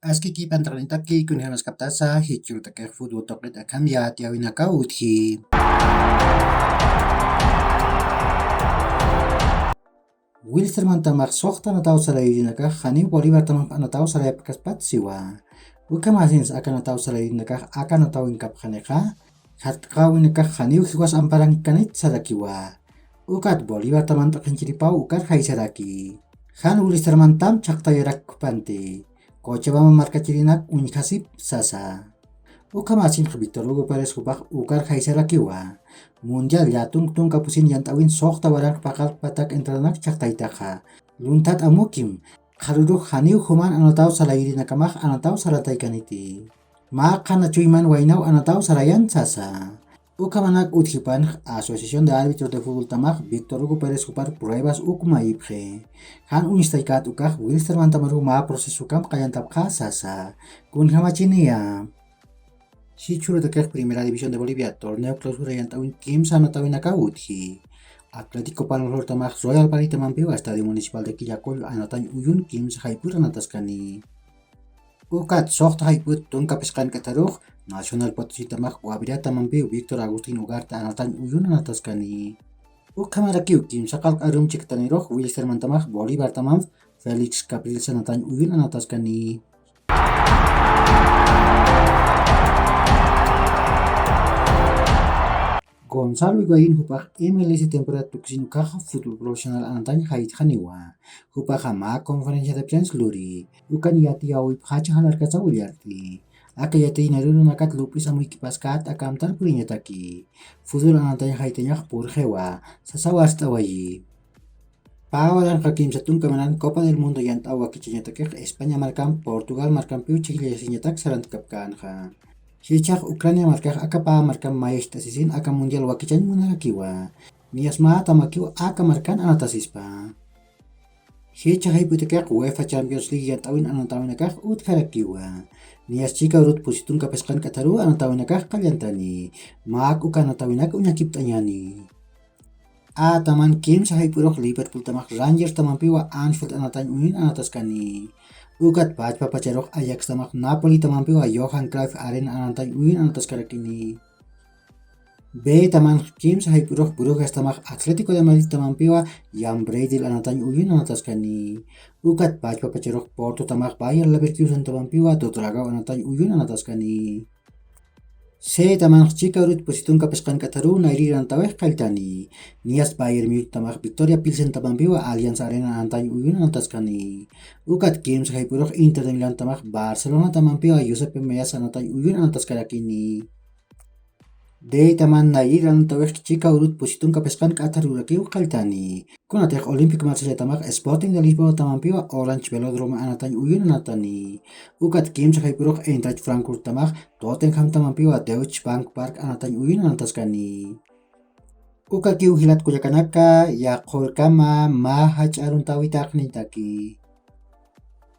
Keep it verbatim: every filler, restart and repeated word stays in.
Aski kipantaqnitaki kunjamaskaptasa, jichhürutakiq fútbol tuqit akham yatiyäwinakaw utji. Wilstermantamax suxta anataw sarayurinakax janiw Bolivartamamp anataw sarayapkaspat siwa. Ukhamasinsa aka anataw sarayurinakax aka anatawinkapxanixa, jart'qäwinakax janiw jiwas amparankanit sarakiwa. Ukat Bolivartaman t'aqhinchiripaw ukar jaysaraki. Jan Wilstermantam chhaqtayarakpanti. Cochabamba markachirinak uñjasip sasa. Ukhamasinx Víctor Hugo Pérez jupax ukar jaysarakiwa. Mundial llätunk tunka pusin yant'äwin suxta waranq paqallq patak entradanak chhaqtaytaxa. Lunthat amukim, qharürux janiw juman anataw sarayurinakamax anataw sarantaykaniti. Mä qhana chuyman waynaw anataw sarayan sasa. Ukhamanak utjipanx Asociación de Árbitros de Fútboltamax Víctor Hugo Pérez jupar pruebas uk mayipxi. Jan uñstaykat ukax Wilstermantamaruw mä procesokamp qallantapxä sasa. Kunjamachiniya. Jichhürutakix Primera División de Bolivia torneo clausura yant'äwin kimsa anatawinakaw utji. Atlético Palmaflortamax Royal Paritamampiw Estadio Municipal de Quillacollo anatañ uyun kimsa jayp'ür anataskani. Ukat suxta jayp'üt tunka phisqank'atharux Nacional Potositamax Guaviratamampiw Víctor Agustín Ugarte anatañ uyun anataskani. Ukhamarakiw kimsa qallq arum chiktanirux Wilstermantamax Bolivartamamp Félix Capriles anatañ uyun anataskani. Gonzalo Higuaín jupax M L S temporada tukisin ukaxa fútbol profesional anatañ jaytxaniwa. Jupaxa mä conferencia de prensa luri. Ukan yatiyäwipxacha jalarkasa willarti. Aka yatiyinarürunakat lup'is amuykipaskat aka amtar puriñataki. Fútbol anatañ jaytañax purxiwa. Sasaw arst'awayi. Pä waranqa kimsa tunka manan Copa del Mundo yant'aw wakichañatakix España markamp Portugal markampiw chhijllasiñatak sarantkapkänxa. Jichhax Ucrania markax aka pä markamp mayacht'asisin aka mundial wakichañ munarakiwa. Niyas mä tamakiw aka markan anatasispa. Jichha jayp'ütakiq UEFA Champions League yant'äwin anatawinakax utjarakiwa. Niyas chika urut pusi tunka phisqank'atharuw anatawinakax qallantani. Mä uka anatawinak uñakipt'añäni. A taman kimsa jayp'ürux Liverpooltamax Rangerstamampiwa Anfield anatañ uñun anataskani. Ukat pachpapacharux Ajaxtamax Napolitamampiwa Johan Cruyff Arena anatañ uñun anataskarakini. B taman kimsa jayp'ürux Brugastamax Atlético de Madridtamampiwa Jan Breydel anatañ uñun anataskani. Ukat pachpapacharux Portotamax Bayer Leverkusentamampiwa Dragao anatañ uñun anataskani. C tamanx chika urut pusi tunka phisqank'atharuw nayrir anatawix qalltani. Niyas Bayern Munichtamax Victoria Pilsentamampiwa Allianz Arena anatañ uñun anataskani. Ukat kimsa jayp'ürux Inter de Milantamax Barcelonatamampiwa Giuseppe Meazza anatañ uñun anataskarakini. D taman nayrir anatawix chika urut pusi tunka phisqank'atharurakiw qalltani. Kunatix Olympique Marsellátamax Sporting de Lisboatamampiwa Orange Velódromo anatañ uñun anatani. Ukat kimsa jayp'ürux Eintracht Frankfurttamax Tottenhamtamampiwa Deutsche Bank Park anatañ uñun anataskani. Ukakiw jilat kullakanaka, yaqhürkama mä jach'a aruntawitaqnitaki.